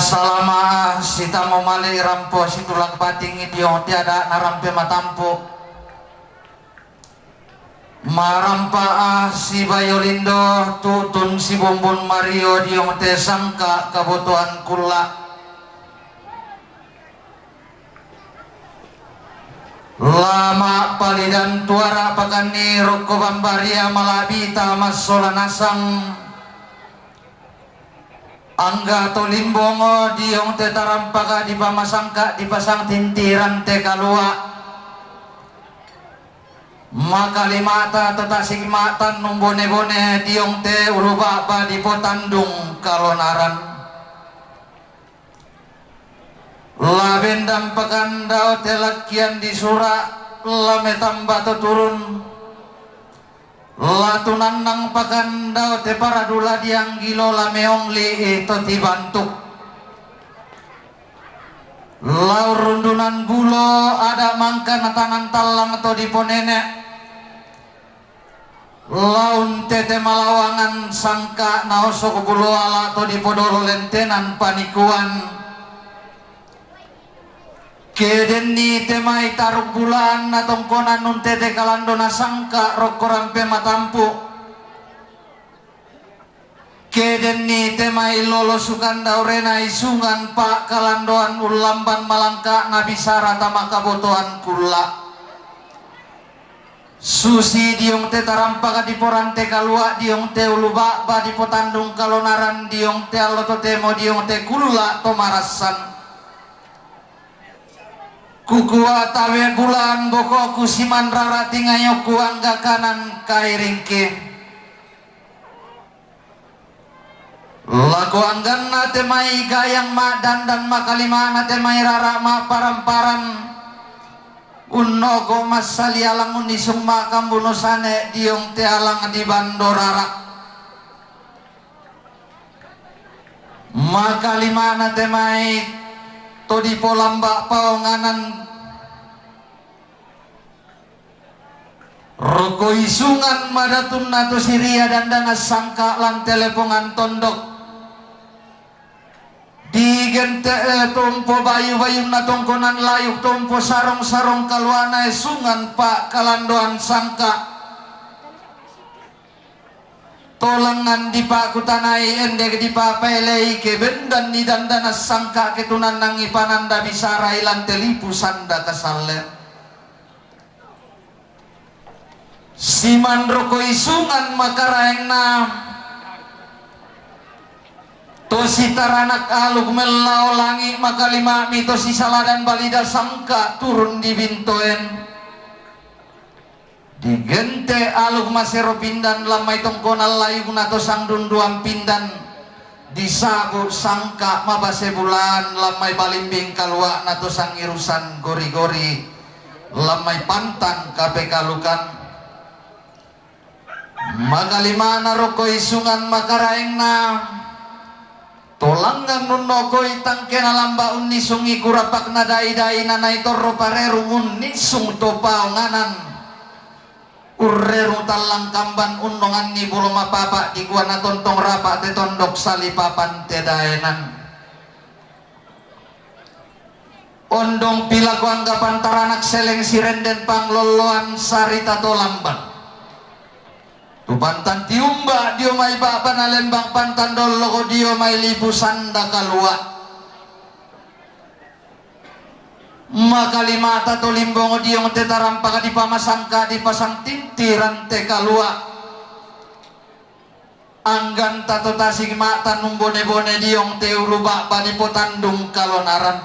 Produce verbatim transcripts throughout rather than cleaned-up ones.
Salama' sitamo male' rampo situlak bating diong te ada' narampe matampu'. Marampa' si Bayolindo tu'tun si Bumbun Mario diong te sangka' kabotoan kulla'. Lama' palidan tuara pakanni rokko bambaria mala'bita massola nasang. Angga to limbongo diong te tarampaka dipamasangka' dipasang tintiran te kalua'. Makalimata to tasik ma'tannung bone-bone diong te ulu ba'ba dipotandung kalonaran. La bendang pakandao te lakkian di sura', la metamba to turun. La tunannang pakandao te paradula dianggilo la meong li'i to tibantuk. La urrundunan bulo ada' mangka natanan tallang to diponene'. La untete malawangan sangka' naosok bulo ala' to dipodolo lentenan panikuan. Ke denni te mai taruk bulaan natongkonan untete kalando nasangka' rokko rampe matampu'. Ke denni te mai lolo sukanda orena isungan pa'kalandoan ullamban malangka' nabisara tama kabotoan kulla'. Susi diong te tarampaka diporante kalua' diong te ulu ba'ba dipotandung kalonaran diong te allo totemo diong te kulla' to marassan. Kukua tabe' bulaan boko'ku simanrara tingayokku angga kanan kairingki. Lako angganna te mai gayang ma'dandan makalimana te mai rara' ma'paran-paran, unnoko massali alang unnisung ma'kambuno sane diong te alang di bando rara'. Makalimana te mai to dipolamba paonganan. Roko isungan madatunna to Siria dandana sangka' lan telepongan tondok. Digente'e tompo bayu-bayunna tongkonan layuk tompo sarong-sarong kaluana isungan pa'kalandoan sangka'. Tolangngan dipa'kutanai ende dipa'paelei ke bendanni dandana sangka' ke tunannangi pananda bisarai lan telipu sanda kasalle. Simanroko isungan makaraengna to sitaranak aluk mellao langi' makalima'mi to sisaladan balida sangka' turun di bintoen. Digente' aluk masero pindan lan mai tongkonan layukna to sangdunduan pindan. Disabu' sangka' mabase bulaan lan mai balimbing kalua'na to sangirusan gori-gori lan mai pantang kapekalukan. Makalimana roko isungan makaraengna. Tolangngan nunnokoi tangkena lamba' unnisungi kurapakna dai-dai nanai torro parerung unnisung to paonganan. Urrerung tallang kamban unnonganni bulo mapapa' dikua natontong rapa' te tondok salipapan te daenan. Ondong pilako angga pantaranak seleng sirenden panglolloan sarita to lambang. Tu pantan tiumba dio mai ba'bana lembang pantan dolloko dio mai lipu sanda kalua'. Makalimata to limbongo diong te tarampaka dipamasangka' dipasang tintiran te kalua'. Angganta to tasik ma'tannung bone-bone diong te ulu ba'ba dipotandung kalonaran.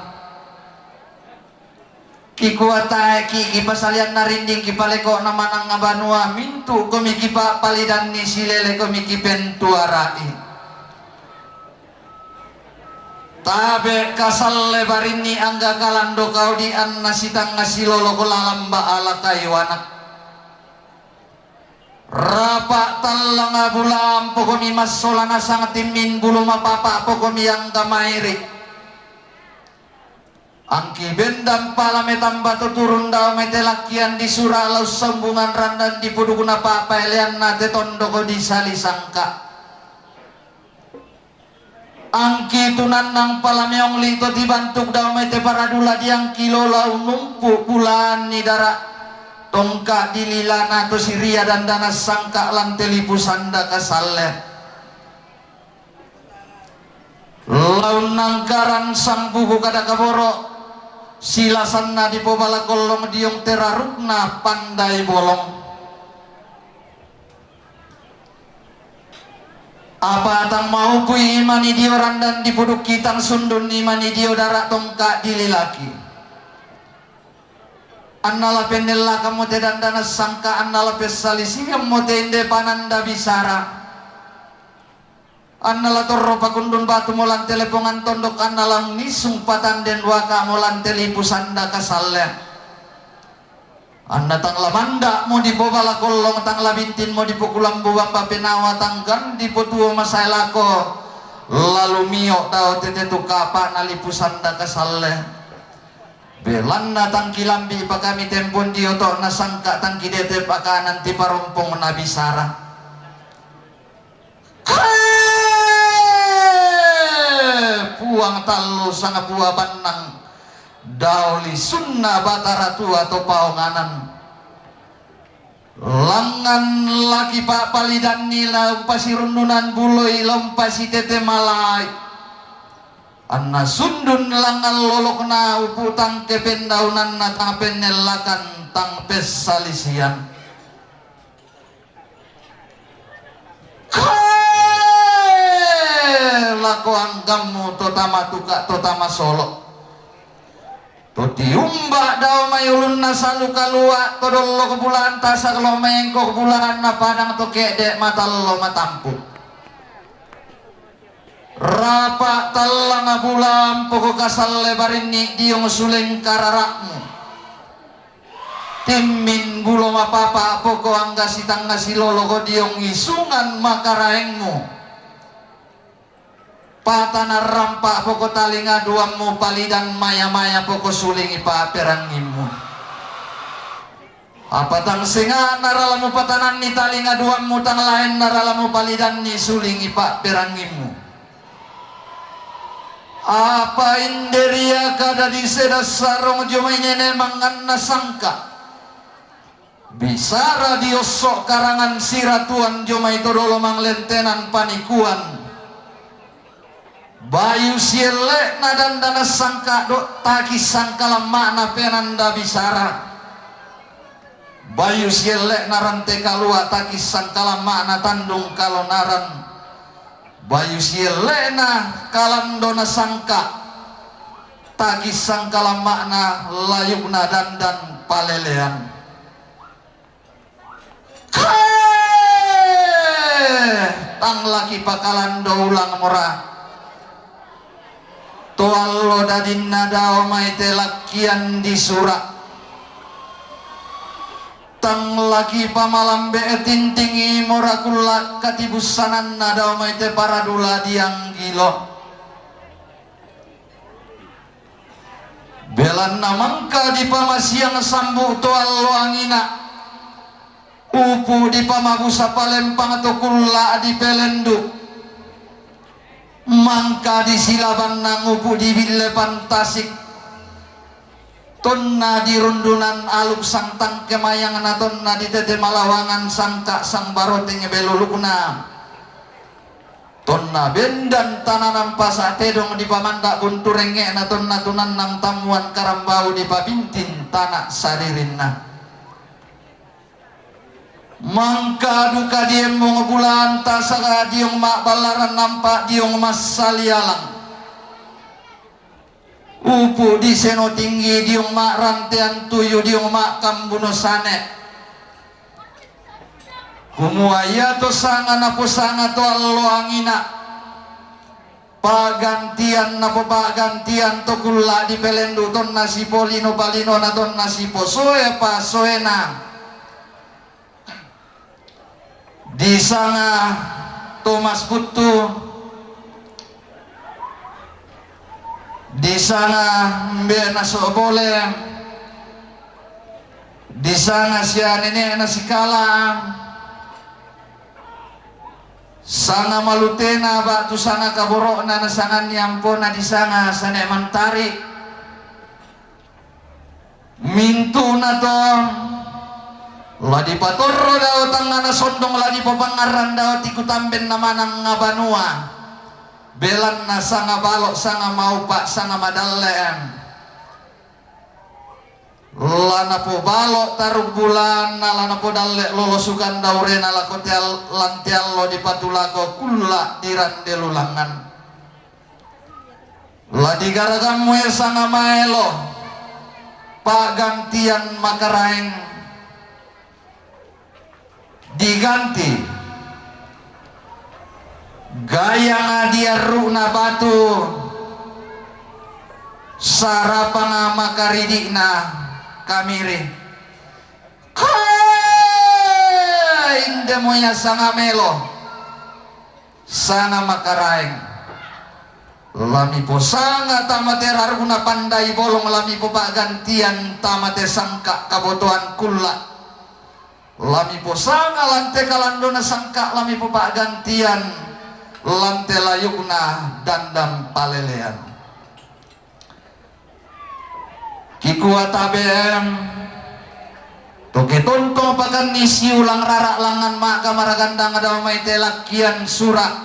Kikua tae' ki' kipasalianna rinding kipaleko'na manangnga banua mintu' komi kipa'palidanni silele komi kipentuara'i. Tabe' kasalle barinni angga kalando kau di anna sitangnga siloloko lalamba' ala kayuana. Rapa' tallanga bulaan pokomi massola nasang timmin bulu mapapa' pokomi angga mairi'. Angki bendan pala metamba to turun dao mai te lakkian di sura' la ussambungan randan di pudukna pa'paeleanna te tondoko di sali sangka'. Angki tunannang palameong li to tibantuk dao mai te paradula diangki lolau numpu bulaan ni dara tongka di lilana to siria dandana sangka lan te lipu sanda kasalle. Laun nangkaran sang buku kada kaboro, silasanna dipobala kollong diong terarukna pandai bolong. Apa tang maupui imani dio randan dipudukki tang sundun imani dio dara tongka dililaki. Anna la pennellakammo te dandana sangka, anna la pessalisiammo te inde pananda bisara. Anna la torro pakundun batu molan telepongan tondok, anna la nisung patanden waka molan telipu sanda kasalle. Anna tang la manda mo dipobala kollong, tang la bintin mo dipokulambu bamba penawa, tanggan dipotuo masae lako, lalu mio dao tete tu kapa na lipu sanda kasalle. Belanna tang kilambi pakami tempon dioto na sangka tang kidete pakanan ti parompong na bisara. Kae! Puang tallu sanga bua bannang dao lisunna Batara Tua to paonganan. Langngan laki pa'palidanni la umpasirundunan buloi, la umpasitete malai. Anna sundun langngan lolokna upu tang kependaunanna tang pennellakan tang pessalisian. Kae lako anggammu to tama tuka to tama solo. To tiumba dao mai ulunna salu kalua, to dollok bulaan tasak lo mengkok bulaan na padang to ke'de matallo matampu. Rapa tallang bulaan poko kasalle barinni diong suleng karara'mu. Timmin bulo mapapa poko angga sitangnga siloloko diong isungan makaraengmu. Patana rampa poko talinga duammu, palidan maya-maya poko sulingi pa'perangimmu. Apa tang senga'na ralamu patananni talinga duammu, tang laenna ralamu palidanni sulingi pa'perangimmu. Apa inderia kada diseda sarong dio mai nene manganna sangka. Bisara diosso karangan siratuan dio mai to dolo manglentenan panikuan. Bayu sielle'na dandana sangka do taki sangkalamma'na penanda bisara. Bayu sielle'na rante kalua taki sangkalamma'na tandung kalonaran. Bayu sielle'na kalandona sangka taki sangkalamma'na layukna dandan palelean. Kae! Tang laki pakalando ulang mora. To allo dadinna dao mai te lakkian di sura. Tang laki pamalambe tintingi mora kulla katibussananna dao mai te paradula dianggilo. Belanna mangka dipamasiang sambu to allo angina, upu dipamabusa palempang to kulla dipelendu, mangka disilabannang upu dibille pantasik, tonna dirundunan aluk sangtang kemayang na tonna ditete malawangan sangka sang baroteng belulukna. Tonna bendan tananan pasa tedong dipamanda buntu rengnge'na tonna tunannang tammuan karambau dipabintin tana saririnna. Mangka duka diembong bulaan tasaka diong ma'ballaran nampa diong massalialang. Upu di seno tinggi diong ma'rantean tuyu diong ma'kambuno sane. Kumua iato sanga naposanga to allo angina, pa'gantian napopa'gantian to kulla dipelendu tonna sipolino-palino na tonna siposoe pasoena. Disanga Tomas Puttu, disanga mbe'na So'bole, disanga sia nene'na Sikala, Sanga malutena ba'tu sanga kaboro'na, nasanganni ampona disanga Sane Mantari. Mintu'na to la dipatorro dao tangngana sondong, la dipapangngarrang dao tiku tambenna manang banua. Belanna sanga balo', sanga maupa', sanga madalle'an. La napobalo' tarung bulanna, la napodalle' lolo sukang daurena lako te al-, lan te allo dipatulako kulla' dirande lulangngan. La digaragammu e sanga maelo pa'gantian makaraeng. Diganti gayanga diarru'na batu, sarapanga makaridi'na kamiri. Hai, indemo ia sanga melo, sanga makaraeng. La miposanga tama te raruna pandai bolong, la mipopa'gantian tama te sangka' kabotoan kulla'. La miposanga lan te kalandona sangka', la mipopa'gantian lan te layukna dandang palelean. Kikua tabe' em, to ke tontong pakanni siulang rara' langngan ma'ka maragandang dao mai te lakkian sura'.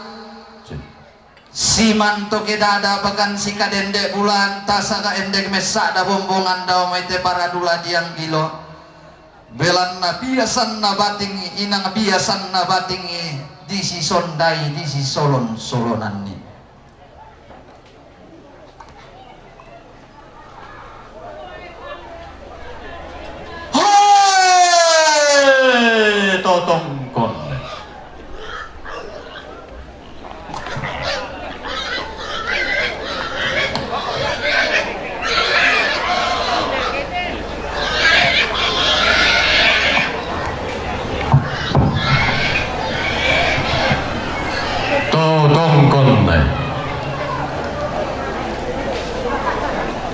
Siman to ke dada pakan sikadende' bulan, tasaka' endek messa'da bombongan dao mai te paradula dianggilo. Belanna biasanna batingi, inang biasanna batingi, disisondai, disisolon-solonanni. Hoe, totongkon. Totongkon.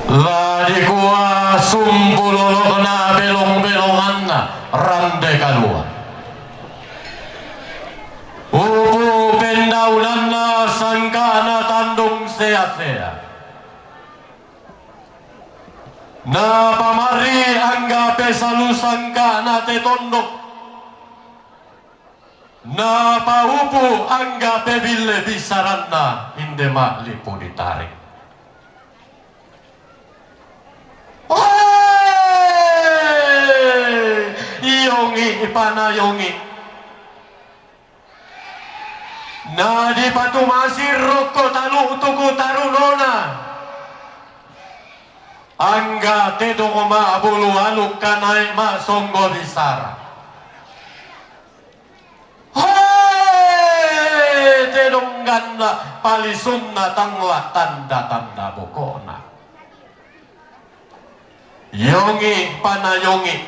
La dikua sumpulolokna belong-belonganna rande kalua. Upu pendaunanna sangka'na tandung sea-sea. Napamarri angga pesalu sangka'na te tondok. Napaupu angga pebille bisaranna inde ma'lipu ditarik. Hoe! Iongi' panayongi'. Nadipatumasi rokko talu'tuku tarunona. Angga tedong ma'bulu alu kanae ma'songgo bisara. Hoe! Tedong ganna' palisunna tangla tanda-tanda boko'na. Iongi' panayongi',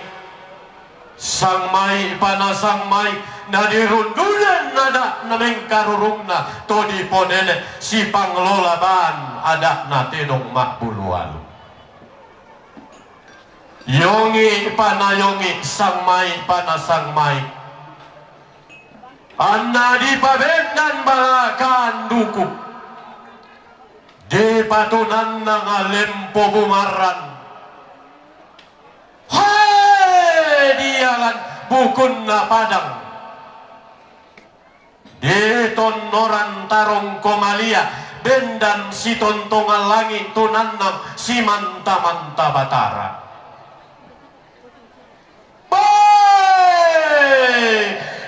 sangmai' panasangmai', nadirundunan ada' namengkarurungna to diponene' sipanglola baan ada'na tedong ma'bulu alu. Iongi' panayongi', sangmai' panasangmai'. Anna dipabendan balakan duku. Dipatunannanga lempo bumarran. Hoe! Dialan bukunna padang. Ditonnoran tarongko malia, bendan sitontongan langi' tunannang simanta-manta Batara. Bae!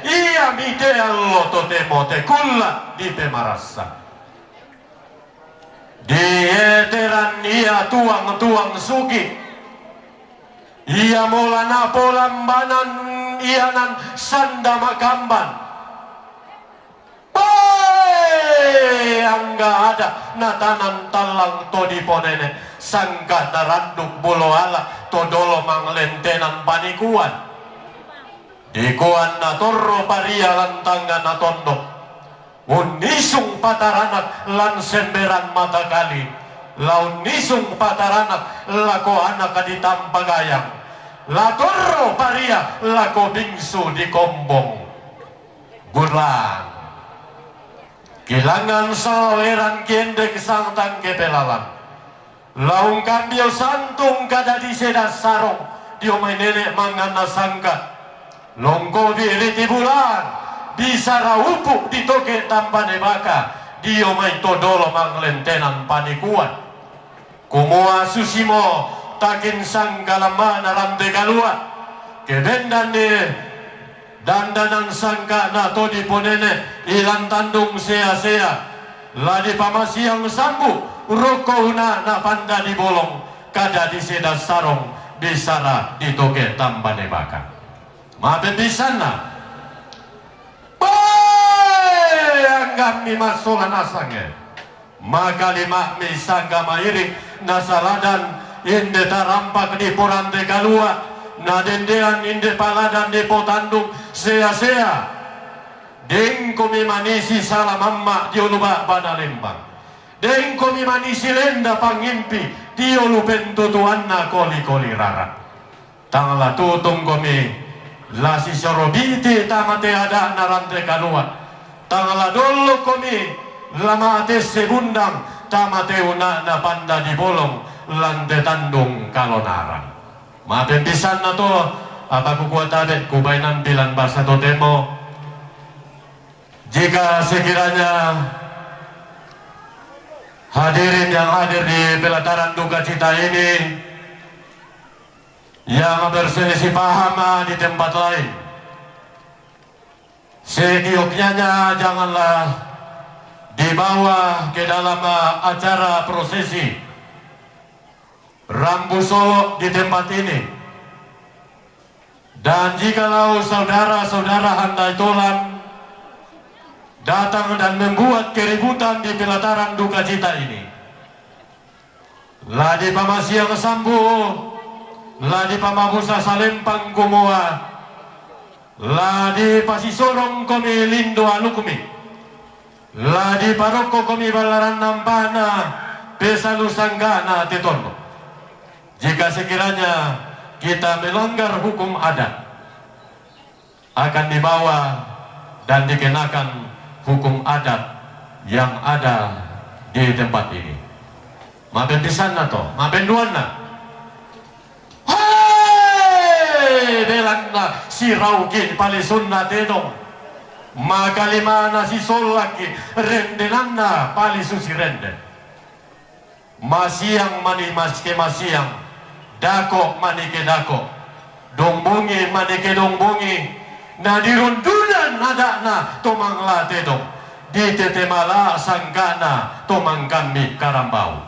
Iami te allo totemo tekulla' dipemarassa. Dieteran ia tuang-tuang sugi'. Ia mola napolambanan ianan sanda makamban. Bae! Angga ada' natanan tallang to diponene', sangka' naranduk bulo ala to dolo manglentenan panikuan. Dikuan natorro paria lan tangngana tondok. Unnisung pataranak lan semberan matakali, la unnisung pataranak lako anak ditampagayang, la torro paria lako bingsu dikombong. Burang. Kilangan salaweran kiendek sangtang kepelalan. Laung kambio santung kada diseda sarong, dio mai nene mangana sangka. Longkobi riti bulan, bisara upu ditoke tambane baka, dio mai todolo manglentenan panikuan. Kumua susimo takin sangka lamana rante kalua. Kebendan ni dandanan sangkana to diponene ilan tandung sea-sea. La dipamasiang sambu, rokko unana panda di bolong, kada diseda sarong, bisara ditoke tambane baka. Mape bisanna. Bae, anggammi massola nasange. Makalima'mi sangga mairik nasaladan inde tarampak di porante kalua, nadendean inde paladan di potandung sea-sea. Dengkomi manisi salamamma diolu ba'bana lembang. Dengkomi manisi lenda pangimpi diolu pentutuanna koli-koli rara. Tang la tutungkomi, la sisorobiti tama te ada'na rante kalua. Tang la dollokkomi, la matesse bundang tama te una'na panda di bolong lante tandung kalonarang. Mape bisanna to, apa kukua tabe, kubainampi lan basa totemo. Jika sekiranya hadirin yang hadir di pelataran duka cita ini yang berselisih paham di tempat lain, segioknya janganlah dibawa ke dalam acara prosesi rambu solo di tempat ini. Dan jikalau saudara-saudara handai tolan datang dan membuat keributan di pelataran duka cita ini, la dipamasiang sambu, la dipamabusa salempang kumua, la dipasisorongkomi lindo alukmi, la diparokkokomi ballaran nampana pesalu sanggana te tondok. Jika sekiranya kita melanggar hukum adat, akan dibawa dan dikenakan hukum adat yang ada di tempat ini. Mape bisanna to, mape duanna. Hei, belanna sirauki palisunna tedong. Makalimana sisollaki rendenanna palisu sirende. Masiang mani mas ke masiang, dako mani ke dako, dongbongi mani ke dongbongi, na dirondunan ada'na to manglatedong, ditete mala sangkana to mangkambi karambau.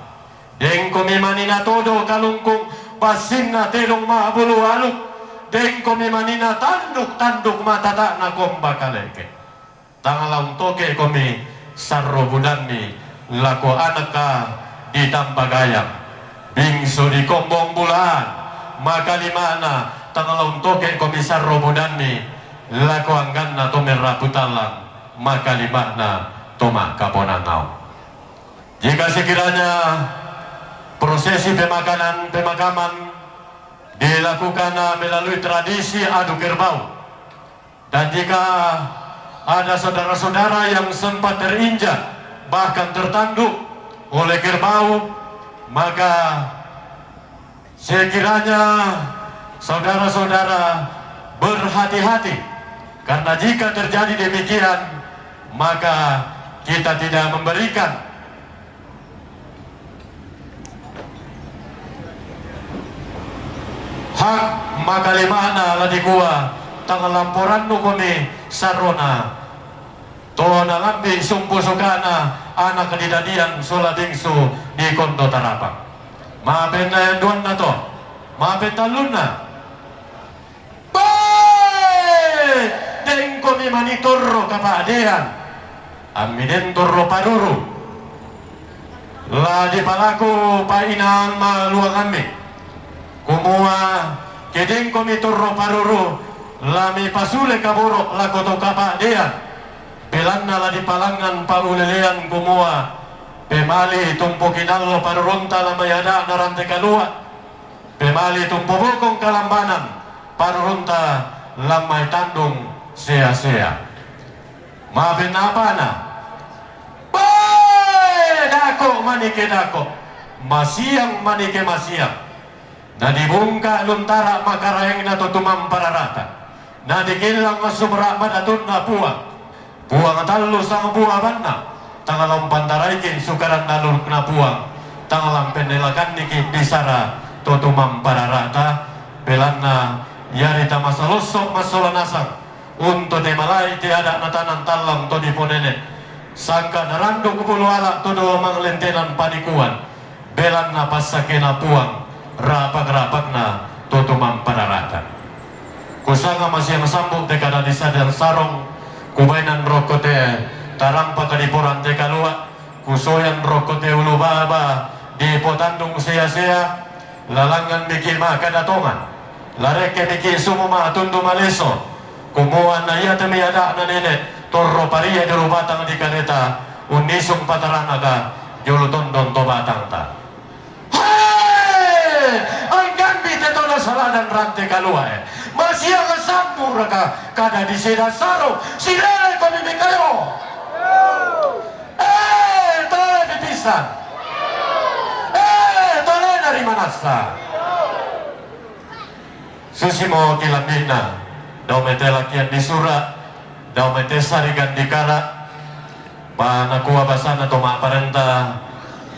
Dengkomi mani na todo kalungkung, bassinna tedong ma'bulu aluk, dengkomi mani na tanduk-tanduk matata'na komba kaleke. Tang la untoke'komi sarro budanmi lako anakka ditamba gayang, bingsu dikombong bulaan, makalima'na tang la untoke'komi sarro budanmi lako angganna to merrapu tallang, makalima'na to ma'kaponangau. Jika sekiranya prosesi pemakanan, pemakaman dilakukan melalui tradisi adu kerbau, dan jika ada saudara-saudara yang sempat terinjak, bahkan tertanduk oleh kerbau, maka sekiranya saudara-saudara berhati-hati, karena jika terjadi demikian, maka kita tidak memberikan hak, makalima'na la dikua, tang lamporannukomi sarrona to nalambi sumpu sukana anak di dadian sola bingsu di kondo tarapang. Mapenna yang duanna to, mapentallunna. Bae, dengkomi mani torro kapa'dean, ammi den torro paruru. La dipalaku painang maluangammi, kumua, ke dengkomi torro paruru, la mipasule kaboro lako to kapa'dean. Belanna la dipalangngan paulelean kumua, pemali tumpu kinallo paruronta la mai ada'na rante kalua. Pemali tumpu bokong kalambanan, paruronta la mai tandung sea-sea. Mapenna apana? Mani ke dako, masiang mani ke masiang. Na dibungka' luntara' makaraengna to tumampa rara'ta. Na dikillang sumra' madatunna Puang. Puang tallu sangbua banna, tang la umpantaraiki' sukaran alukna Puang, tang la umpennelakanniki' bisara to tumampa rara'ta, belanna iari tamasa losso' massola nasang, untu te mala'i te ada' natanan tallang to diponene', sangka naranduk bulu ala' to dolomang lentenan panikuan, belanna passakena Puang, rapak-rapakna to tumampa rara'ta. Kusanga masiang sambu' te kada' disadiang sarong, kubaenan rokko te tarampak diporang te kalua', kusoyan rokko te ulu baba dipotandung sea-sea, lalangngan miki' ma'kada tongan, larekke miki' sumu ma'tundu maleso, kumua na iate mi ada'na nene' torro paria jolo batang dikaleta, unnisung pataranaka jolo tondon to batangta. He! Anggambi te to nasaladan rante kalua'e. Masiang sambu'raka kada' diseda sarong, silelekomi mikayo. Eh, tole pipisan. Eh, tole nari manassa. Susimo kilambi'na, dao mai te lakian disura', dao mai te sarigan dikara', pa nakua basana to ma'parenta,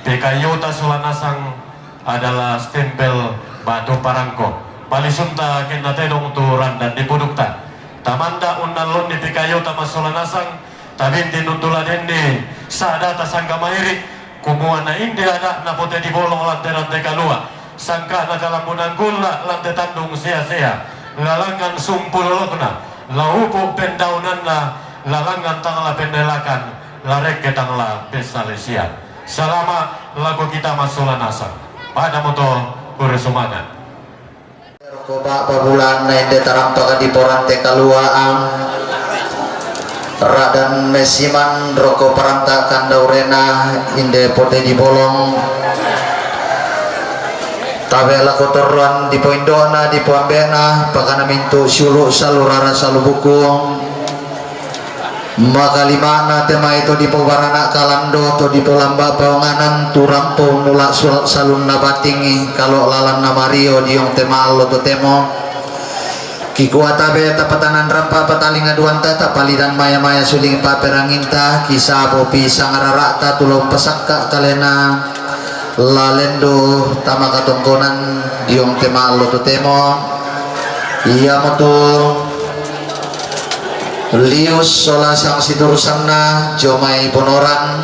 pikayuta sola nasang adalah stempel batu parangko. Palisunta kenna tedong tu randan dipudukta. Tamanda unnallonni pikayuta massola nasang, tabintin untuladenni sa'data sangka mairi', kumua na inde ada'na pote dibolong lan te rante kalua', sangka'na kalambunang gulla' lan te tandung sea-sea, lalangngan sumpu lolokna, la upu' pendaunanna, lalangngan tang la pennelakan, la rekke tang la pessalesian. Salama' lako kita massola nasang. Padamo to, kurre sumanga'. Rokko pa'pabula'na inde tarampaka diporang te kalua'a, ra'dan messiman rokko paranta kandaurena inde pote dibolong, tabe' lako torroan dipoindo'na dipoambe'na, pakana mintu' siulu' salu rara salu buku. Makalima'na te mai to dipobarana' kalando, to dipolamba paonganan, tu rampo mula' sul-, salunna batingi, kalo' lalanna mario diong te ma'allo totemo. Kikua tabe' tapatanan rampa patalinga duanta, tapalidan maya-maya suling paperanginta, kisabo pisang rara'ta tu la umpasakka' kalena, la lendu tama katongkonan diong te ma'allo totemo. Iamotu Lius sola sang siturusanna jomai Bonoran.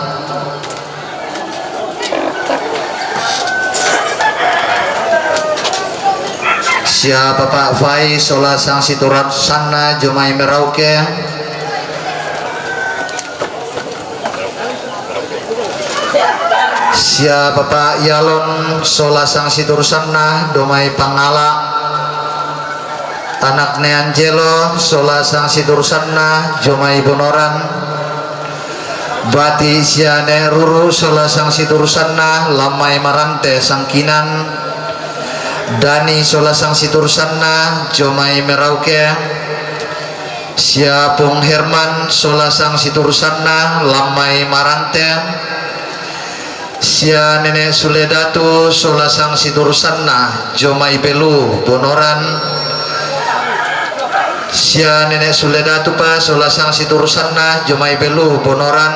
Sia Papa Fai sola sang siturusanna jomai Merauke. Sia Papa Yalon sola sang siturusanna jomai Pangala. Anakne Angelo sola sang siturusanna jomai Bonoran. Bati sia ne Ruru sola sang siturusanna lammai marante sangkinan. Dani sola sang siturusanna jomai Merauke. Sia Pung Herman sola sang siturusanna lammai marante. Sia Nene' Suledatu sola sang siturusanna jomai Belu Bonoran. Sia Nene' Suledatu pa sola sang siturusanna jomai Belu Bonoran.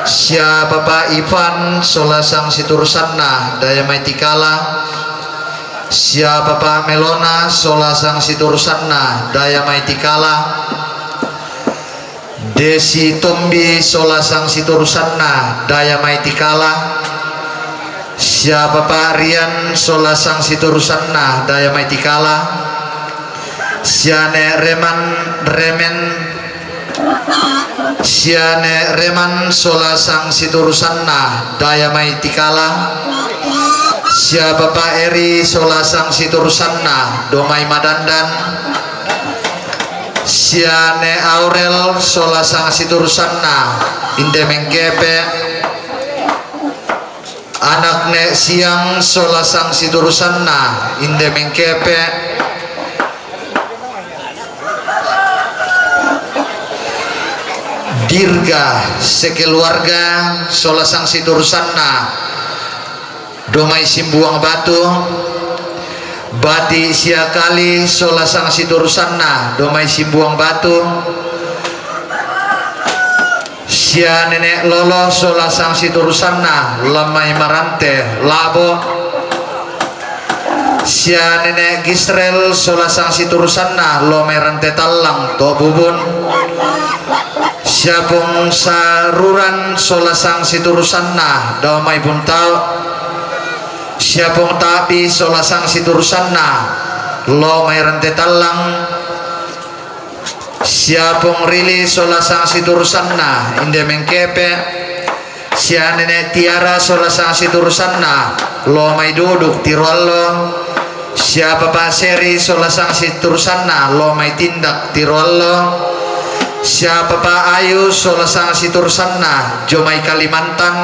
Sia Papa Ivan sola sang siturusanna daya mai Tikala. Sia Papa Melona sola sang siturusanna daya mai Tikala. Desi Tombi sola sang siturusanna daya mai Tikala. Sia Papa Rian sola sang siturusanna daya mai Tikala. Sia ne Reman, Remen, sia ne Reman sola sang siturusanna daya mai Tikala. Sia Papa Eri sola sang siturusanna jomai Madandan. Sia ne Aurel sola sang siturusanna inde Mengkepe. Anakne Siang sola sang siturusanna inde Mengkepe. Dirga sekeluarga sola sang siturusanna do mai Simbuang Batu. Bati Siakali sola sang siturusanna do mai Simbuang Batu. Sia Nenek Lolo sola sang siturusanna lamai marante Labo. Sia Nenek Gisrel sola sang siturusanna lo mai rante Tallang to Bubun. Sia Pung Saruran sola sang siturusanna do mai Buntao. Sia Pung Tapi sola sang siturusanna lo mai rante Tallang. Sia Pung Rili sola sang siturusanna inde mengkepe. Sia Nenek Tiara sola sang siturusanna lo mai Duduk Tiroallo. Sia Papa Seri sola sang siturusanna lo mai Tindak Tiroallo. Sia Papa Ayu sola sang siturusanna jo mai Kalimantan.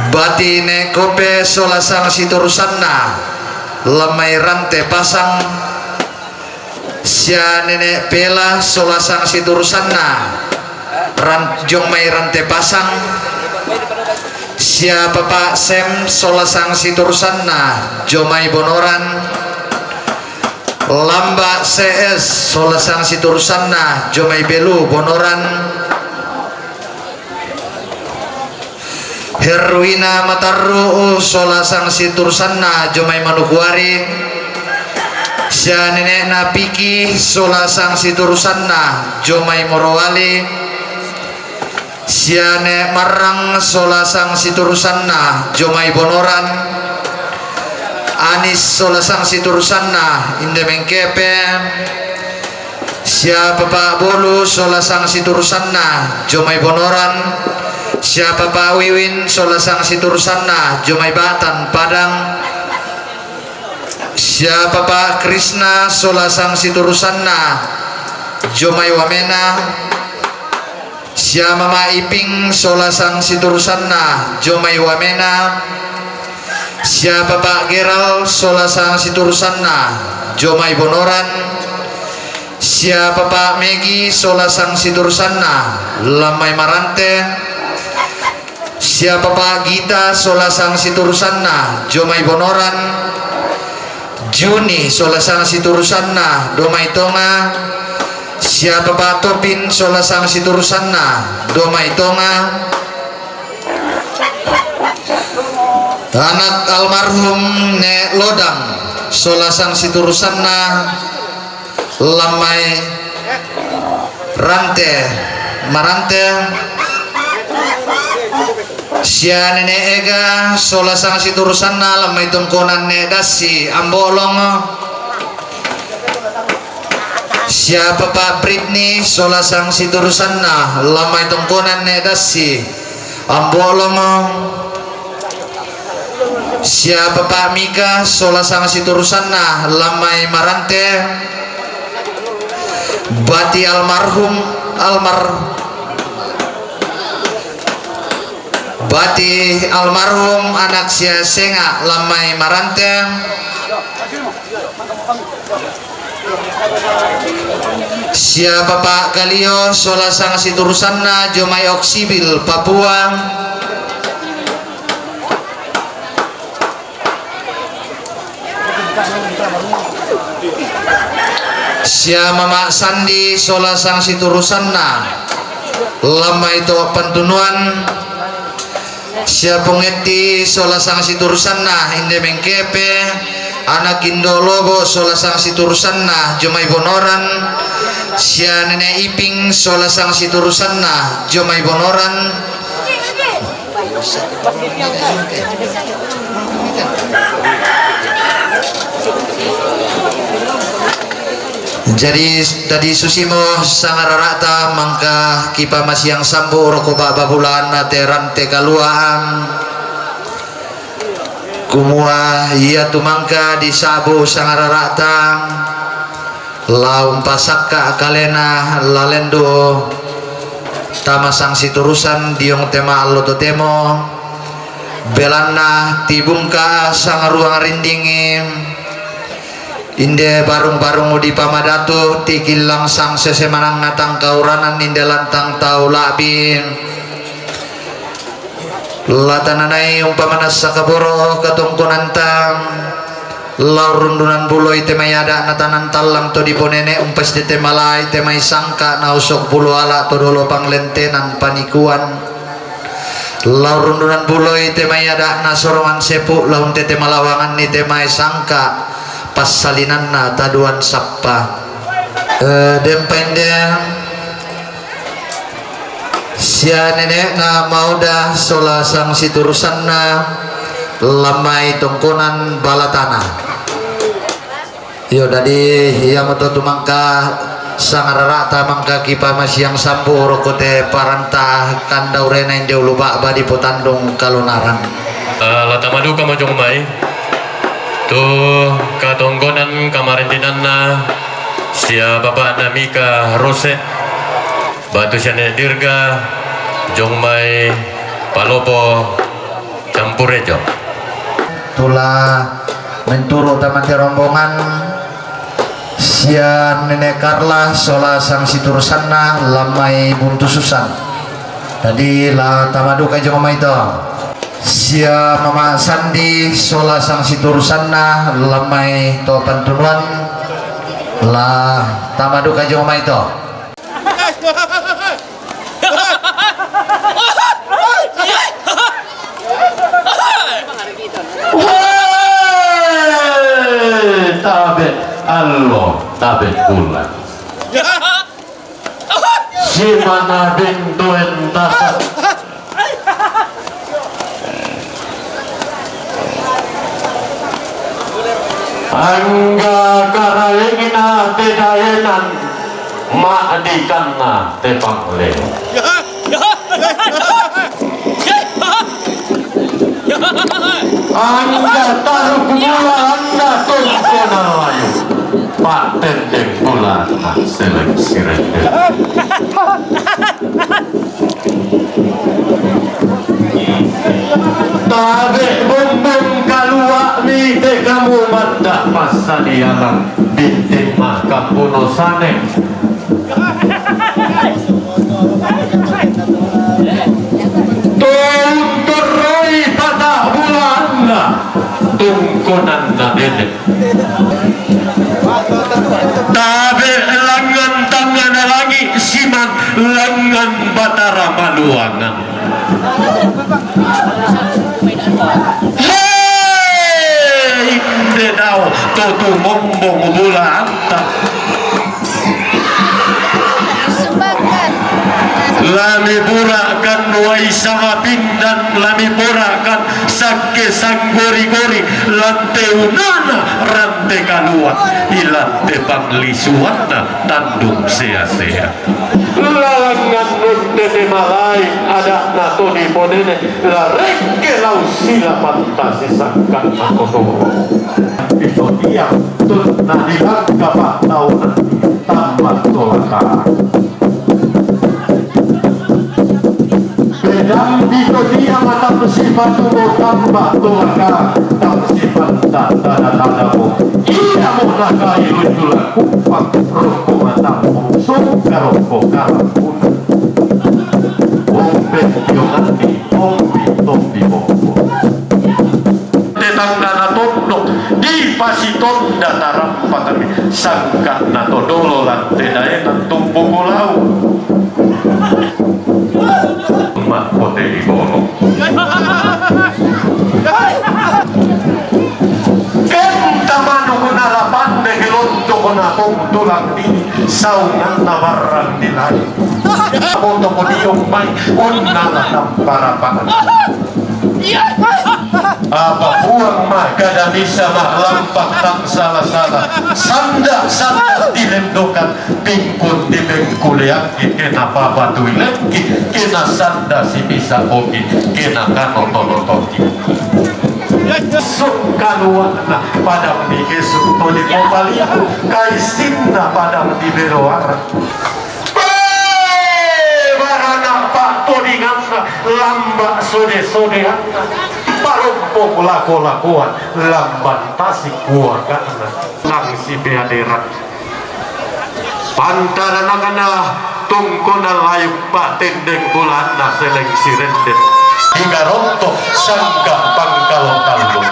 Bati Nek Kope sola sang siturusanna lamai rante Pasang. Sia Nenek Pela sola sang siturusanna ran-, jo mai rante Pasang. Sia Papa Sem sola sang siturusanna jo mai Bonoran. Lamba C S sola sang siturusanna jo mai Belu Bonoran. Herwina Matarru sola sang siturusanna jo mai Manokwari. Sia Nenekna Piki sola sang siturusanna jo mai Morowali. Sia Nek Marrang sola sang siturusanna jo mai Bonoran. Anis sola sang siturusanna inde mengkepe. Sia Papa Bolu sola sang siturusanna jo mai Bonoran. Sia Papa Wiwin sola sang siturusanna jo mai Batan Padang. Sia Papa Krisna sola sang siturusanna jo mai Wamena. Sia Mama Iping sola sang siturusanna jo mai Wamena. Sia Papa Geral sola sang siturusanna jo mai Bonoran. Sia Papa Megi sola sang siturusanna lamai marante. Sia Papa Gita sola sang siturusanna jo mai Bonoran. Juni sola sang siturusanna do mai Tonga. Sia Papa Topin sola sang siturusanna do mai Tonga. Anak almarhum Nek Lodang sola sang siturusanna lamai rante marante. Sia Nenek Ega sola sang siturusanna lamai tongkonan Nek Dassi Ambo Longo. Sia Papa Britni sola sang siturusanna lamai tongkonan Nek Dassi Ambo Longo. Sia Papa Mika sola sang siturusanna lamai marante. Bati almarhum almar Bati almarhum anak sia Senga lamai marante. Sia Papa Galio sola sang siturusanna jo mai Oksibil Papua. Sia Mama Sandi sola sang siturusanna lamai to Pantunuan. Sia Pung Etti sola sang siturusanna inde mengkepe, anak Indo Lobo sola sang siturusanna jo mai Bonoran. Sia Nenek Iping sola sang siturusanna jo mai Bonoran. Jadi, dadi susimo sangarara'ta mangka kipamasiang sambu roko baba bulan ate rante kaluaan. Kumua ia tu mangka disabu sangarara'ta, la umpasakka kalena lalendu tama sang siturusan diong tema allo totemo, belanna tibungka sangaruang rindingi, Inde barung-barung udi pamadatu, tikillang sang sesemanang natang kauranan, inde lantang tau la'bi. Latananai umpamanassa kaboro katongkonanta, lau rundunan buloi te mai ada natanan tallang to diponene, umpas de te malai te mai sangka nausok bulu ala to dolo panglentenan panikuan. Lau rundunan buloi te mai ada nasorongan sepu, lau ntete malawangan ni te mai sangka passalinanna taduan sappa. Eh, dempa inde sia nenekna mauda sola sang siturusanna lammai tongkonan balatana. Iyo, dadi iamo to tumangka sangararata mangka kipamasiang sambu rokko te paranta kandaurena inde ulu ba'ba dipotandung kalonaran. Eh, latama duka majong mai tu katongkonan kamarintinanna sia bapakna Mika Rose. Batu siane dirga jong mai palopo campurejo. Tula menturu tamante rombongan sia nene Karla sola sang siturusanna lammai buntu Susan. Tadi la tamaduka jong mai to. Sia mama Sandi sola sang siturusanna lammai to pantunuan, la tamaduka jong mai to. Wee, tabe allo, tabe bulan. Simana beng doen tasa. Angga karaengna te daenan, ma'dikanna te pangleo. Angga taruk bulaanna tongkonan layu, pa'tendeng bulaanna seleng sirende. Tabe bombong kalua'mi te kamu manda passadialang, binting ma kambuno sane. To untorroi pata bulaanna tongkonanna nene. Tabe langngan tangngana langi siman langngan Batara Maluangan. He, inde dao to tumombong bulaanta. Lami burakan wai sama pindan, lami burakan sakke sanggori-gori, lante unana rante kalua, ilante panglisuanna tandung sea-sea. Lalangan nunte te malai ada'na to diponene, la rekke lau sila pantasi sangkanna koto. Pito tiang tunna dilangka pattaunanni tambak tolaka. Pedang pito tiang atap sipatu mo tambak tolaka, tam sipanta tanda-tanda mo. Iya mo nakai lucu laku pak rokko matamu suka rokko karampun. Ombe tiongati, ombi tombi bongko. Tetanggana tondok dipasitonda tarampakami sangka'na to dolo lante daenan tumpuku lau. Mak pote di bolo. Kenta manukuna lapande gelonto kona pong tulang dini saunganna barrang di lai. Boto ko diong mai onna la tamparapan. Apa puang ma kada bisa ma lampak tang sala-sala. Sanda-sanda dilendokan. Pingkun di bengkuleangki kena papatuilengki kena sanda si bisa bogi kena kano tono toki. Suk kaluanna padang di kesuk to di kopaliku kaisinna padang di beloar. Barana pak todinganna lambak sode-sodeanna. Parong Pong lako-lakoan lamban tasik kuakakna. Nang sipeaderan. Pantaranakna tungkonna layuk patendeng, bulaanna seleng sirenden. Digarontok sangka pangkalo tallu.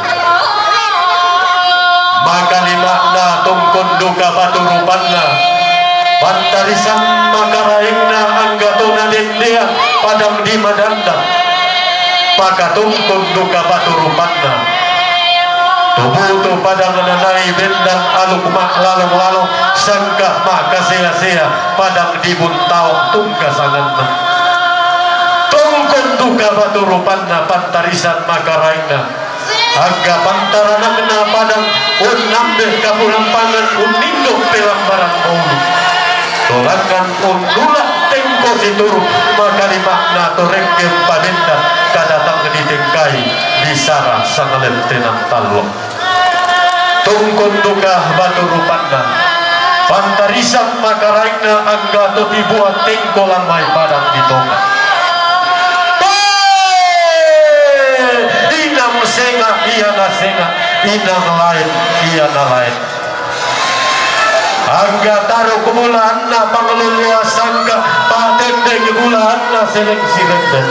Makalimana tungkon duka batu rupanna. Pantarisan makaraengna angga to nadendean padang di madandang. Pakatungkon duka batu rupanna. Tubutu padang nanai bendan aluk maklalong-lalong sangka makasea-sea padang di buntaong tungka sanganna. Tungkon duka batu rupanna pantarisan makaraengna. Angga pantaranakna padang unnambe kapurampangan unnindok pelambaran maulu. Torangan undula tengko situru, makalimana to rengke pabendan kadatang ditengkai di sara sangalentenan tallo. Tungkon duka batu rupanna. Pantarisan makaraengna angga to tibua tengko lamai padang di tonga. Inang senga ia na senga, inang laen ia na laen. Angga taruk bulaanna pangloloa sangka, patendeng bulaanna seleng sirenden.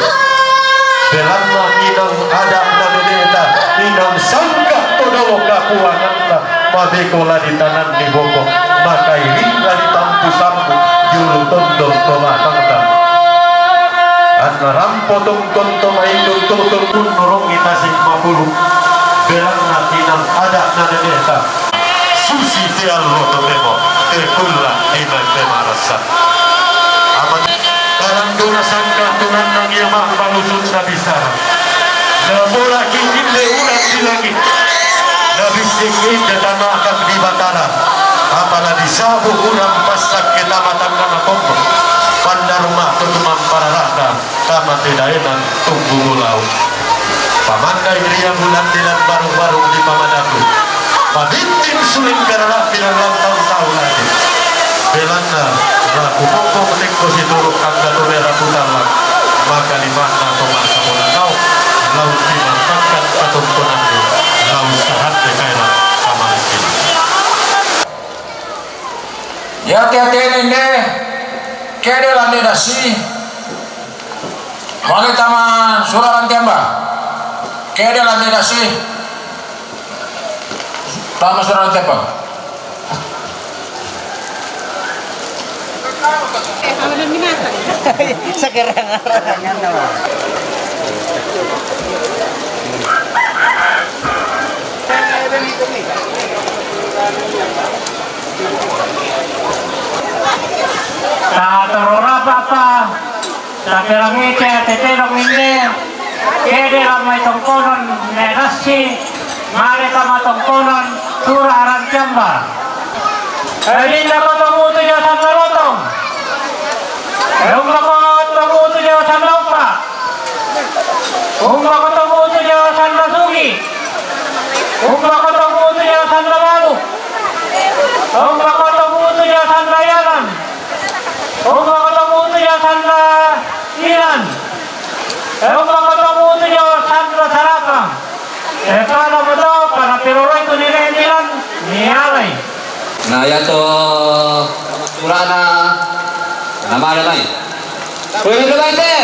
Belanna inang adat nadedeta, inang sangka to dolo kapuanganta, mabeko la di tanan ni boko, makairing la di tampu-sampu, julu tondok pematangta. Anna rampo tungkon to maindung tungkon pun nurungi tasik mapulu. Belanna inang adat nadedeta. Susi teallo totemo, tekulla inang pemarasa. Amat kalandona sangka tunanna ia mah balusut nabisara. Nabolaki inde uran di langit. Nabissik inde tamakan di batara. Apala disabu uran passakke tama tangga nakombo. Pandarma tutu mampararata. Tama te daenan tunggu bulau. Pamandai ria bulan dilan barung-barung di pamadatu. Pabintin suling garara bilang lantau tahu lagi. Belanna raku pokok tengko situruk angga tu merah putalang. Maka lima na tomar sabona kau. Laut lima makan katongkonanmu. Laut sahat de kaenan kamarikin. Yati-yati inde, kede lande dasi, magi tama sura rantiamba, kede lande dasi, tama sura rantiamba. Sekarang. Tatorora papa, tapelangi te tete dong inde, kede ramai tongkonon ne dasi, mare tama tongkonon, sura aran camba. Edinda kotomu tu jauh sanda lotong. Edinda kotomu tu jauh sanda upa. Umba kotomu tu jauh sanda sugi. Umba kotomu tu jauh sanda babu. Umba kotomu tu jauh sanda yalan. Umba kotomu tu jauh sanda ilan. Umba kotomu tu jauh sanda sarapang. Ekana beto, pada piroroi tu nire nilan, nialai. Na iato surana namale mai. Oi, ilo baite.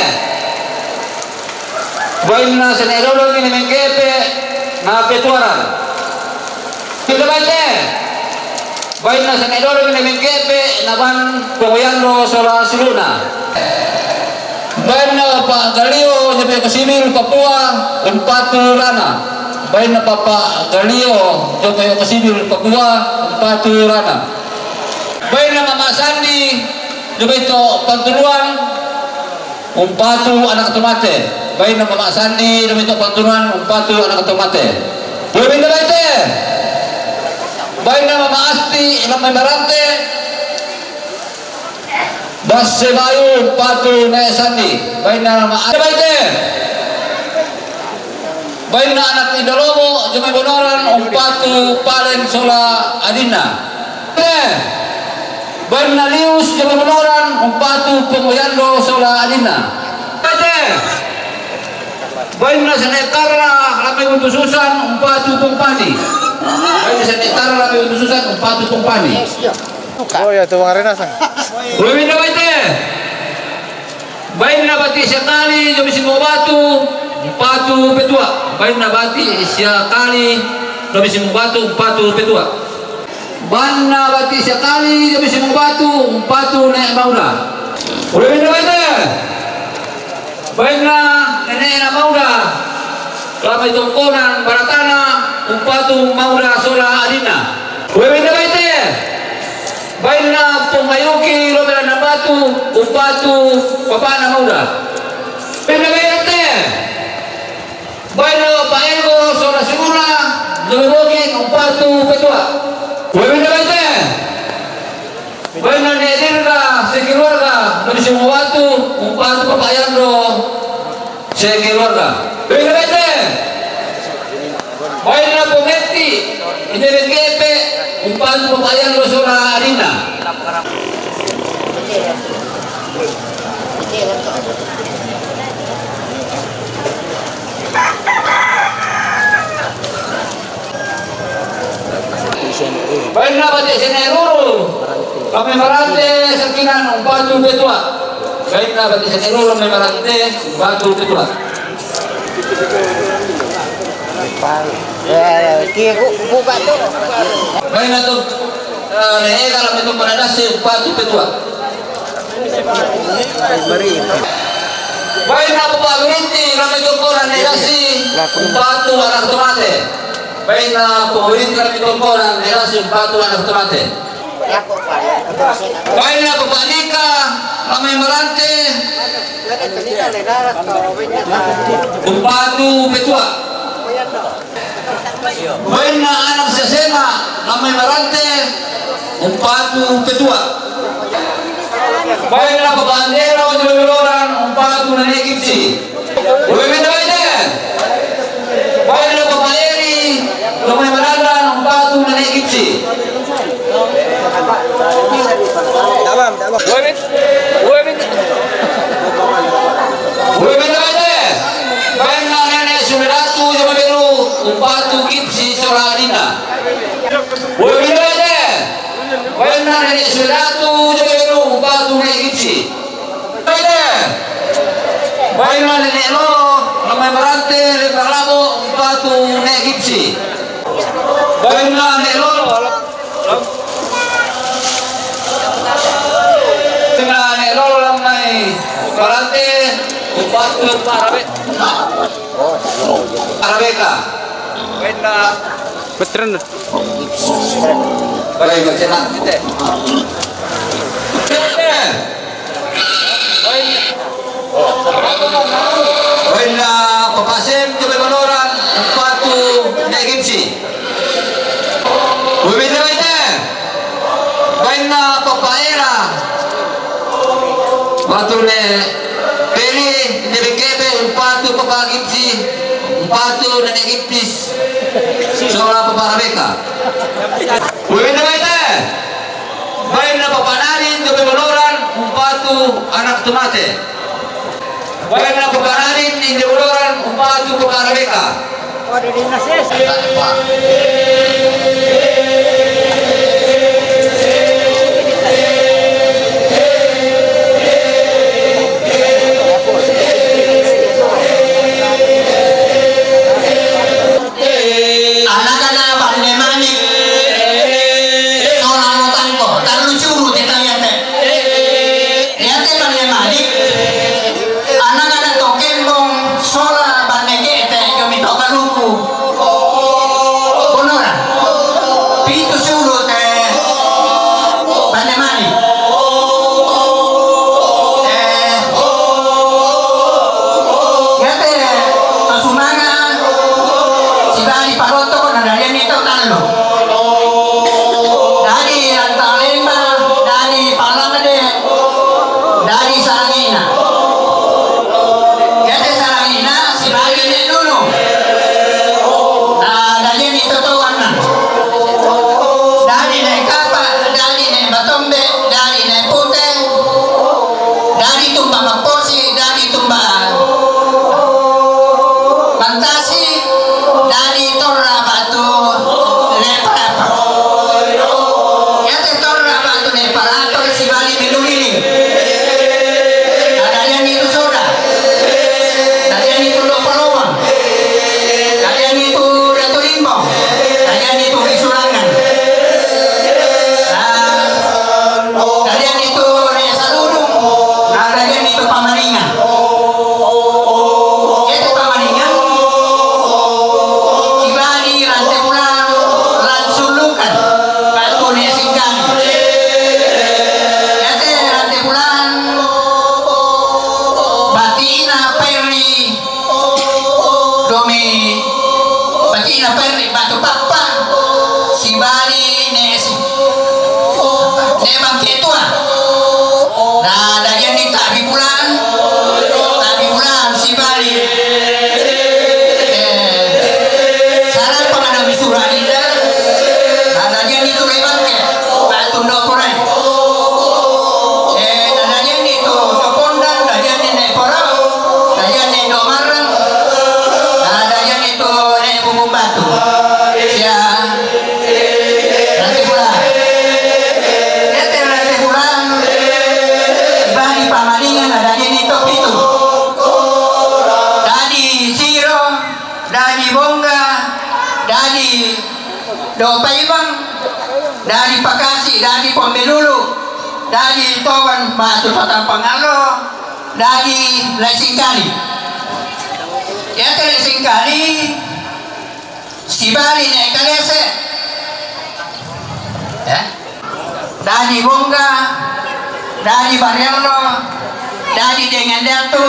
Bainna sene dolo ni mengkepe na petuaran. Ilo baite. Bainna sene dolo ni mengkepe na ban pengoyando sola suluna. Bainna Pak Galio jomai Kosibil Papua umpatu rana. Bainna Bapak Galio jomai Kosibil Papua umpatu rana. Bainna Mama Sandi jomai to Panturuan umpatu anak to mate. Bainna Mama Sandi jomai to Panturuan umpatu anak to mate. Bainna baite. Bainna Mama Asti lamai marante. Basse bayu umpatu nae sandi, bainna ma-, ada baite. Bainna anak Indolomo jomai Bonoran umpatu palen sola adinna. Bainna Lius jomai Bonoran umpatu Pongoyando sola adinna. Baite. Bainna Sane Tarra lame Buntu Susan umpatu Pong Pani. Bainna Sane Tarra lame Buntu Susan umpatu Pong Pani. Oh ya, tu Bang Arena sang. Wewinda baite. Bainna Bati Siakali Jomi Simobatu umpatu Petua. Bainna Bati Siakali Jomi Simobatu umpatu Petua. Bainna Bati Siakali Jomi Simobatu umpatu Ne'e Mauda. Wewinda baite. Bainna Nene'na Mauda lame Tongkonan Baratana umpatu Mauda sola adinna. Wewinda baite. Bainna Pong Ayuki lame Landan Batu umpatu bapana Mauda. Wewinda baite. Bainna Bapak Ego sola Siruna lame Bogin umpatu Petua. Wewinda baite. Bainna Ne'e Dirga sekeluarga lame Simobatu umpatu Bapak Yando sekeluarga. Wewinda baite. Bainna Pong Etti inde Bengke'pe umpatu Bapak Yando sola adinna. Bainna Bati Sene Ruru lame Marante Sakinah umpatu Petua. Bainna Bati Sene Ruru lame Marante umpatu Petua. Eh, kia bu-, buka tu. Bainna tu, eh, Ne'e Ega lame Tongkonan Dasi umpatu Petua. Bainna Papa Wirinti lame Tongkonan Ne'e Dasi umpatu Anak Tomate. Bainna Papa Wirinti lame Tongkonan Ne'e Dasi umpatu Anak Tomate. Bainna Papa Nika lame Marante umpatu Petua. Bainna Anak Sesena lame Marante umpatu Petua. Bainna Papa Andero Joloran umpatu Ne'e Gipsi. Wewinda baite. Bainna Papa Eri lame Marante umpatu Ne'e Gipsi. Wewinda baite. Bainna Nenek Suledatu Jomebelu umpatu Gipsi sola adinna. Wewinda baite. Bainna Nenek Suledatu Jomebelu umpatu Ne'e Gipsi. Bainna Nenek Lolo lame Marante Lembang Labo umpatu Ne'e Gipsi. Bainna Nenek Lolo. Bainna Nenek Lolo lame Marante umpatu Pak Rabe-, Pak Rabeka. Bainna Betren. Baik, baik, senang. Bainna Papa Sem Jobe Manoran umpatu Ne'e Gipsi. Wewinda baite. Bainna Papa Era. Umpatu Ne'e Peli, Ne'e Bengke'pe umpatu Papa Gipsi umpatu Nenek Gipsi sola Papa Rabeka. Wewinda baite. Bainna Papa Nani Jobe Manoran umpatu Anak Tomate. Bainna Papa Nani inde Manoran umpatu Papa Rabeka. Anakana Bande Manik sola Motangko, tallu curu te tayate. Yate Bande Manik, anakana to Kembong sola Bande Gete, Jomi to Kaluku. Bonora. Dao Paibang, dadi Pakasi, dadi Pong Belulu, dadi Toban, matu Patampang Allo, dadi Lae Singkali. Iate Lae Singkali, sibali ne' Kalese. Ya. Dadi Bongga, dadi Bariallo, dadi Dengandatu,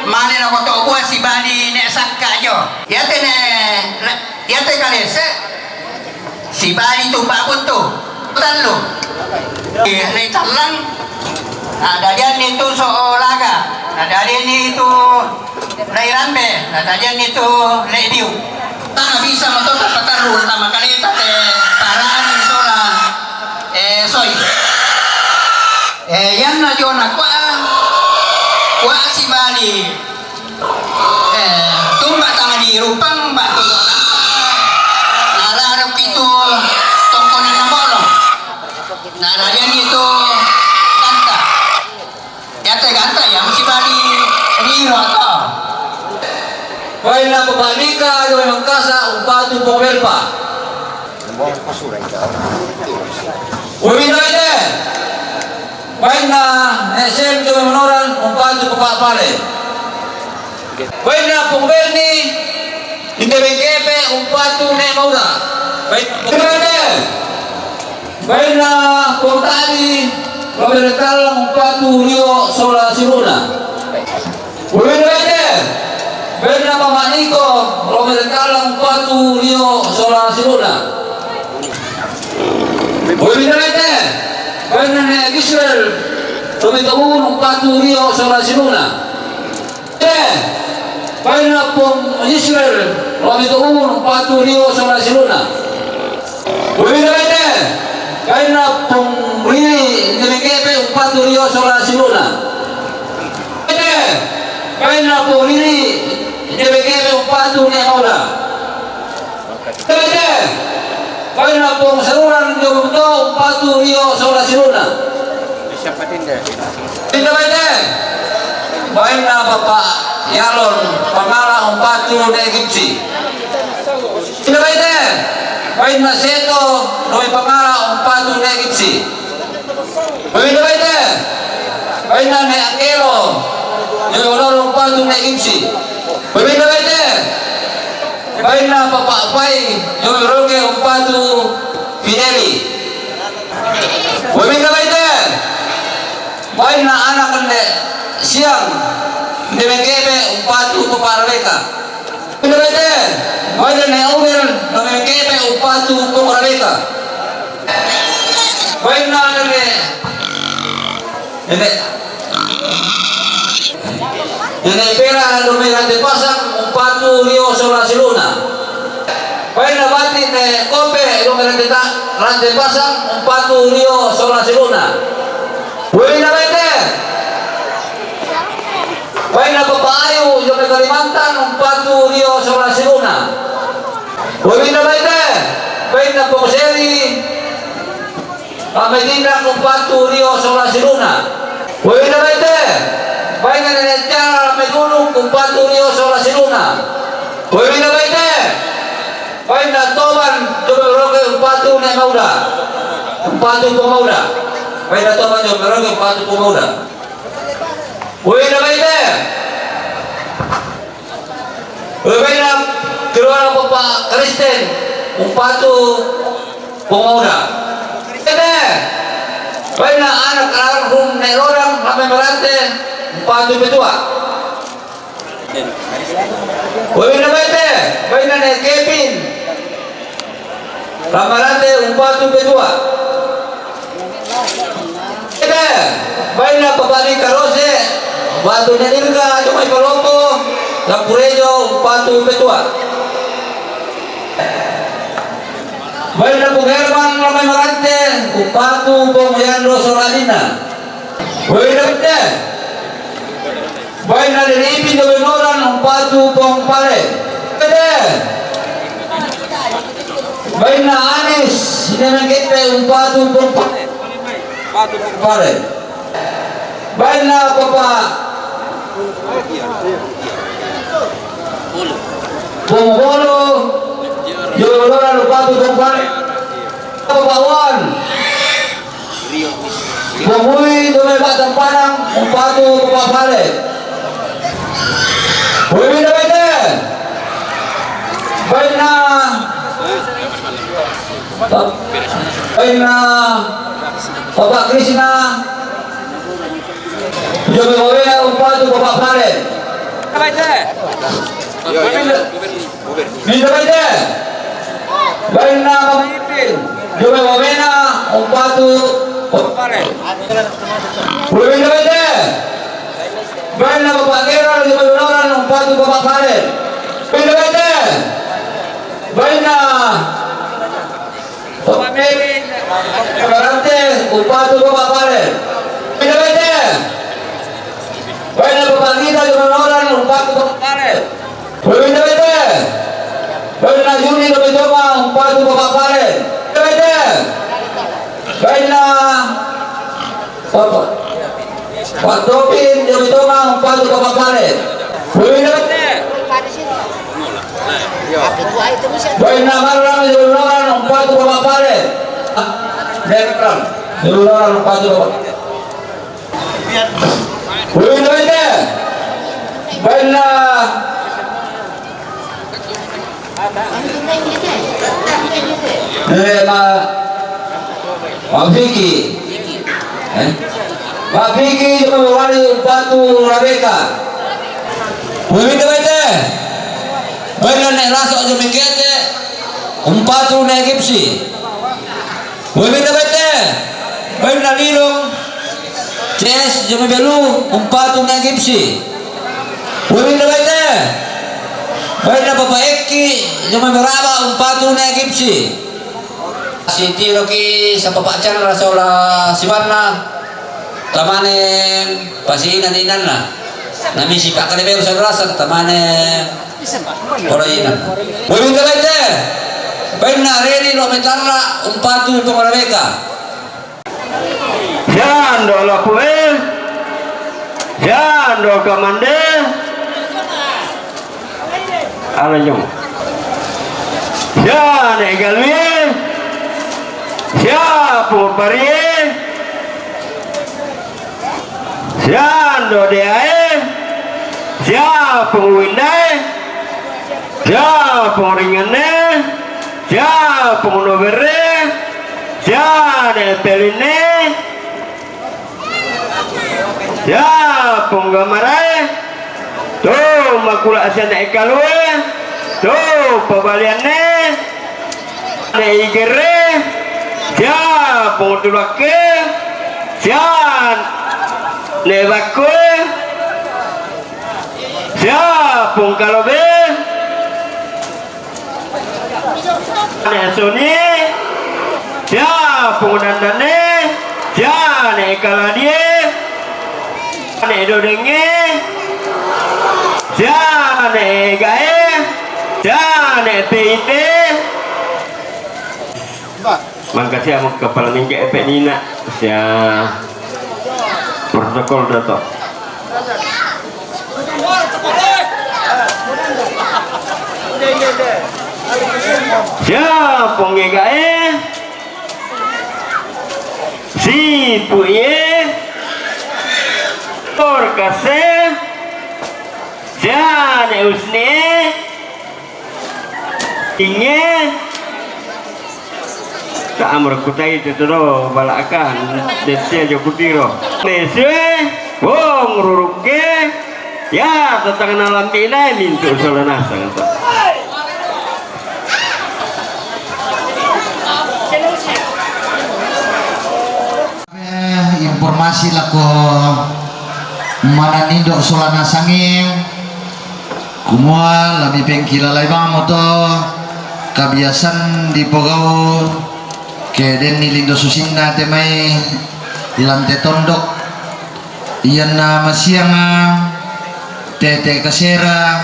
male lako To'bua sibali ne' Sakka' jo. Iate ne', iate Kalese, sibali tu Pa'buntu. Tallu. Lae Tallang. Na dadianni tu So'o Laga. Na dadianni tu Lae Rambe. Na dadianni tu Lae Biu. Tana bisa matoto patarru tama kaleta te parani sola, eh, soi. Eh, ianna jona kua, kua sibali. Eh, tumba tama di Rupang, batu kota. Nararo pitu tongkonan na bolong. Nararian itu ganta. Iate ganta ya mesti bali riro to. Baina pabandika jomai Mangkasa umpatu Pong Belpa. Uwinna baite. Bainna ne' Sem jomai Manoran umpatu Papa Pale. Bainna Pong Berni, inde Bengkepe umpatu ne' Maura. Bainna Pong Tadi, Robert Kallang umpatu Rio sola Siruna. Uwinna baite. Bainna Papa Niko, Robert Kallang umpatu Rio sola Siruna. Uwinna baite. Bainna ne' Giswel, Robert Kallang umpatu Rio sola Siruna. Te, bainna Pong Israel, Robert Kallang umpatu Rio sola Siruna. Uwinna baite. Bainna Pong Riri, inde Bengkepe umpatu Rio sola Siruna. Te, bainna Pong Riri, inde Bengkepe umpatu ne' Maura. Te, bainna Pong Saruran jomai Buto umpatu Rio sola Siruna. Uwinna baite. Bainna Papa Yalon Pangala umpatu ne' Gipsi. Uwinna baite. Bainna Seto Roy Pangala umpatu ne' Gipsi. Uwinna baite. Bainna ne' Angelo jomai Lolo umpatu ne' Gipsi. Uwinna baite. Bainna Papa Pai jomai Roke umpatu Fideli. Uwinna baite. Bainna anak ne' Siang, inde Bengkepe umpatu Papa Rebeka. Uwinna baite. Bainna ne' Obel, inde Bengkepe umpatu Pong Rebeka. Bainna ne' Nene', Nene' Pera jomai Rante Pasang umpatu Rio sola Siruna. Bainna Bati ne' Kope jomai Rante Ta-, Rante Pasang umpatu Rio sola Siruna. Uwinna baite. Bainna Papa Ayu jomai Kalimantan umpatu Rio sola Siruna. Uwinna baite. Bainna Pong Seri Ramai Tindak umpatu Rio sola Siruna. Uwinna baite. Bainna Nene' Tiara Ramai Gunung umpatu Rio sola Siruna. Uwinna baite. Bainna Toban jomai Merauke umpatu ne' Maura. Umpatu Pong Maura. Bainna Toban jomai Merauke umpatu Pong Maura. Uwinna baite. Bainna keluarga Papa Kristen umpatu Pong Maura. Bainna anak almarhum Ne' Lodang Ramai Marante umpatu Petua. Uwinna baite. Bainna Ne' Kevin Ramai Marante umpatu Petua. Ite, bainna Papa Rika Rose, umpatu Ne' Dirga jomai Palopo, Lampurejo umpatu Petua. Bainna Pong Herman Ramai Marante umpatu Pong Yando sola Lina. Uwinna baite. Bainna Dede Ipin jomai Noran umpatu Pong Pale. Ite. Bainna Anis, inde Mengkepe umpatu Pong Pale. Umpatu Pong Pale. Bainna Papa Pong Bolo, jomai Noran umpatu Pong Pale. Pawan. Pungui jomai Batang Padang, umpatu Bapak Pale. Pungui Dawete. Baina. Baina. Bapak Krisna. Jomai wawena umpatu Bapak Pale. Dawete. Minta baite. Baina Mama Ipin. Jomai wawena umpatu Bapak Pale. Minta baite. Baina Bapak Gerald, jomai wawena umpatu Bapak Pale. Minta baite. Baina Bapak Mary, Barante, umpatu Bapak Pale. Minta baite. Baina Bapak Gita, jomai wawena umpatu Bapak Pale. Minta baite. Baina Juni, jomai wawena umpatu Bapak Pale. Minta baite. Baina Bapak. Pak Topin, jomai wawena umpatu Bapak Pale. Minta baite. Baina Marlang, jomai wawena umpatu Bapak Pale. Marlang, jomai wawena umpatu Bapak Pale. Minta baite. Baina Eh, ma, ma Vicky. Eh? Ma Vicky, jomai wawena umpatu Rebecca. Minta baite. Baina Nek Laso, jomai Kete, umpatu Nek Gipsi. Minta baite. Baina Lilong, Ces, jomai Belu, umpatu Nek Gipsi. Minta baite. Baina Bapak Eki, jomai Beraba, umpatu Nek Gipsi. Sitiroki sampapa Chandra sola sibanna, tamane pasiinan-inanna. Namisi pakkalebeu saudara, tamane poloinan. Minta baite. Baina Reni, lo metarra, umpatu Tonga Rebecca. Siando Lapue, siando Kamande, ala jong. Siane Galue, siapu Parie, siando Deae, siapu Windae, siapu Ringane, siapu Nobere, siane Peline, Siapu Gamarae, to makula siane Kalue, to pabaliane, ne Igere, siapu Tulake, siane Bakue, siapu Kalobe, Siane Soni, siapu Dandane, siane Kaladie, siane Dodenge, siane Gae, siane Peite. Mangkasi amo kepala mingke epe nina sia protokol dato. Siapu Ngegae, siapu Ie, Torkase, siane Usne, Inge, ta amar kutai te todo balakan, depsia jo kutiro. Mesue, wong ruruke, ya, tatangana lambi nai mintu sola nasang ta. Eh, informasi lako mananindo sola nasange, kumua lami pengkilalai bang moto kabiasan dipogau ke denni lindo susinna te mai lante tondok. Iyanna masianga tete kasera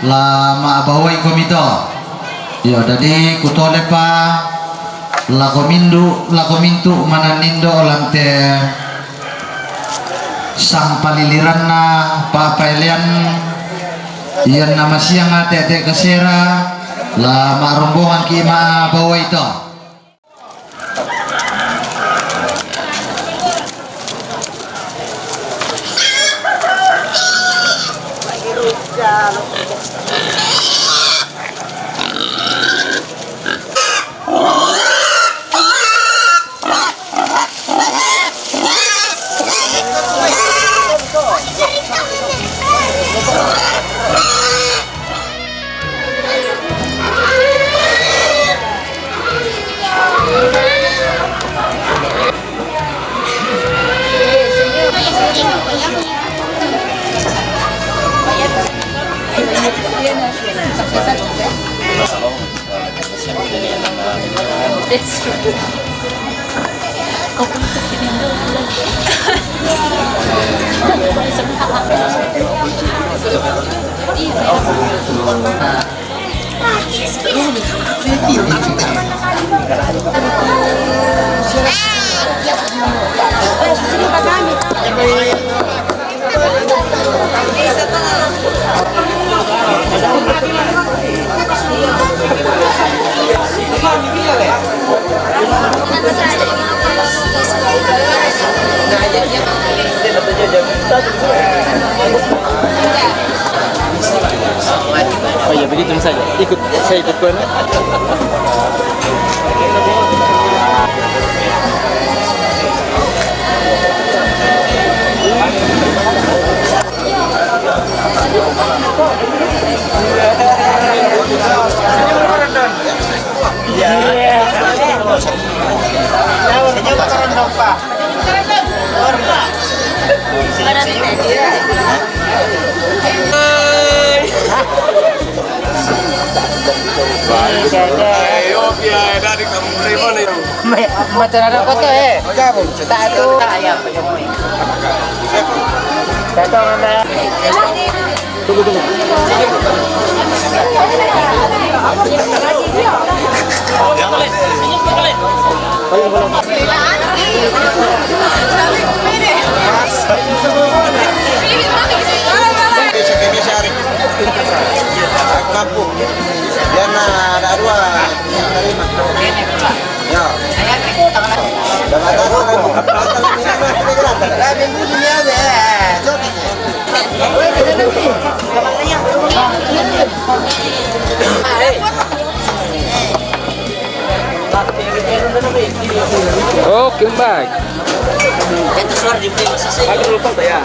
la ma'bawai komito. Iyo, dadi kutolepa lako mindu, lako mintu mananindo lante sampaliliranna papaelean. Iyanna masianga tete kasera la ma'rombongan ki ma'bawai to. Oh iya, begitu saja. Ikut, saya ikut kau, nah. Iya. Senyum, Pak. Macam ada foto, eh. Tak tu. Satu, mana? Tunggu, tunggu. Kampung. Dia nak ada dua. Ya. Oh, kembali. Aku lupa ya.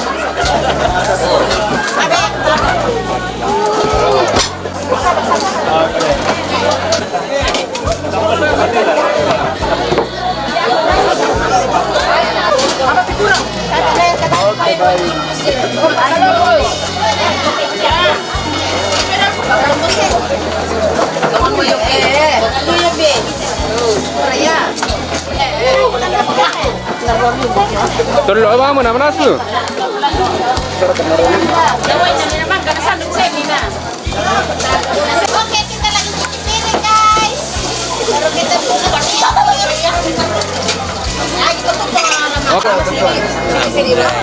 Tolong apa mana, mana tu? Oke, kita lagi cuci piring, guys. Baru kita buka. Ayo, kita buka. Oke. Sini, sini, Bang.